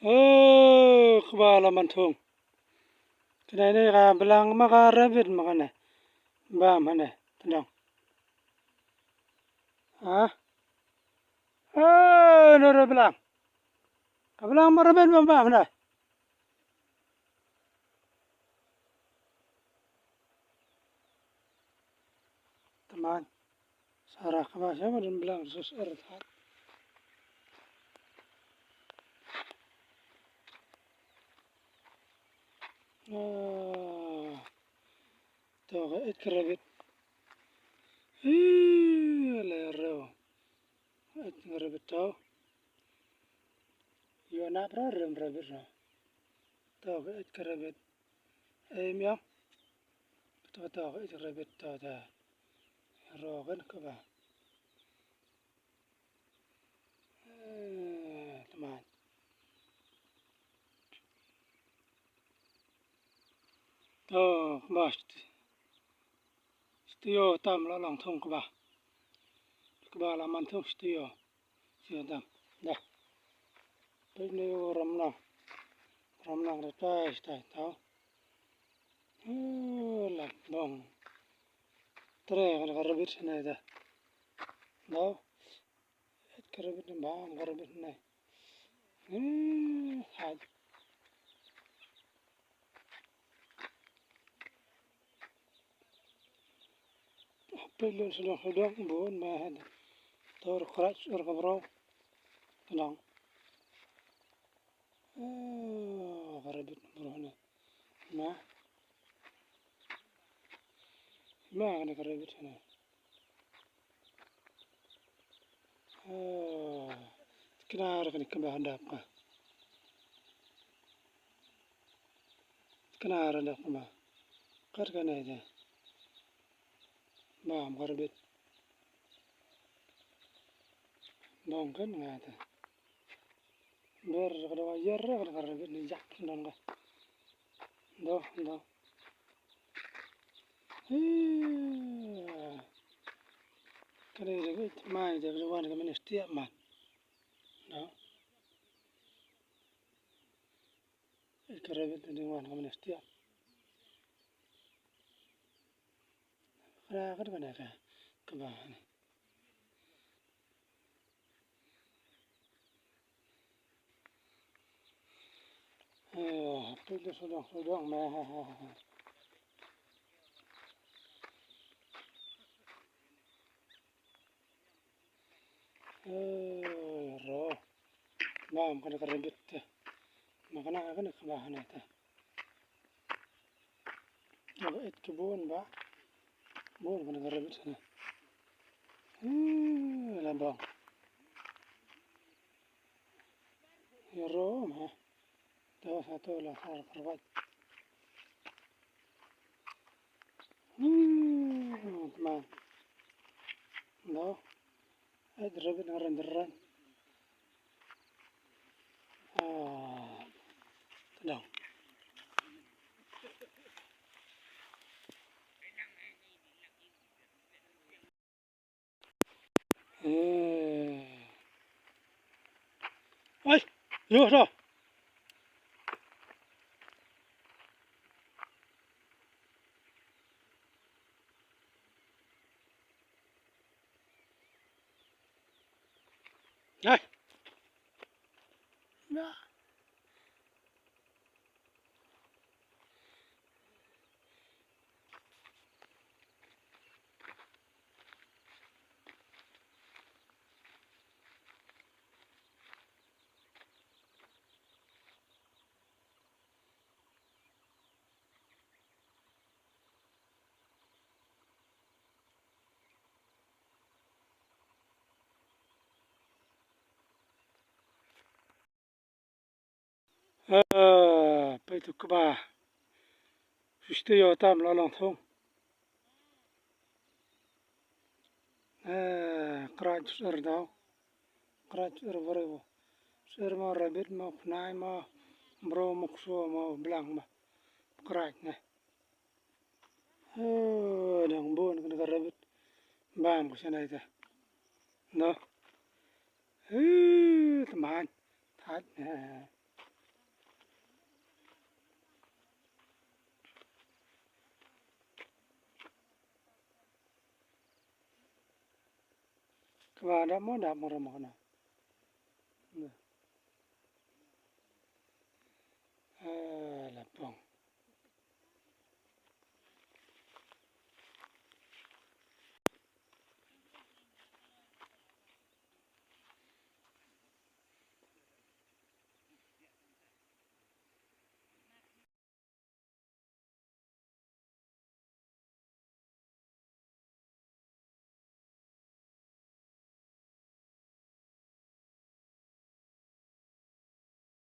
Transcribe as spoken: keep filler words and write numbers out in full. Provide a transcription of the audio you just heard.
Oh, kaba la man thung. Kane ne ka blang ma ka rabbit ma kane. Bam hane, tendang. Ha? Oh, no, no, blang. Ka blang ma rabbit ma bam hane. Teman. Sarah kaba sha ba don blang sus er that. Ah, to ka et ka rabbit. Ih, le rew. Et ka rabbit to. Yo na pra rem rabbit no. To ka et ka rabbit. Ei miang. To to ka et ka rabbit to ta. Ro kan kaba. Eh, teman. To, kaba st-, studio tam la long thung kaba. Kaba la man thung studio. Studio tam. Da. Peit ne u ram na. Ram na da tai tai tau. Eh, la bong. Tre ka rabbit ne da. Dau. Et ka rabbit ne bam ka rabbit ne. Hmm, hai. Peit lun sdang sdang bun ma had. Tor krach er ka bro. Tenang. Oh, ka rabbit bro ne. Ma. Ma kane ka rabbit ne. Oh, knar kane kaba dap ka. Knar dap ka ma. Kat kane ja. Bam ka rabbit. Bam kan nga ta. Ber ka dong yer ka dong ka rabbit ni jak dong ka. Dong, dong. Hii. Ka dei dei mai dei wan ka ministry man. Dong. Ka rabbit dei wan ka ministry. Ka ka ka ka ba. Oh, pili sodong sodong meh. Eh, ro. Bam kane ka rabbit te. Ma kane kane ka ba kane te. Aba et ki bun ba. Bun kane ka rabbit kane. Hmm, la bang. Ïa ro ma. To sa to la sar karwat. Hmm, ma. No. Ai, rabbit nga ran ran. Ah, tendang. Eh. Ai, yo, dah. Ai. Nah. Eh, peit u kba. Shuh shuh ïa tam la long thung. Eh, krach shuh er dau. Krach shuh er bro. Shuh er ma rabbit ma pnai ma bro ma ksuwa ma blang ma. Krach ne. Eh, dang bun kane ka rabbit. Bam ka shanai te. No. Eh, teman. Thait. Eh. Wa da mo da mo ra mo na.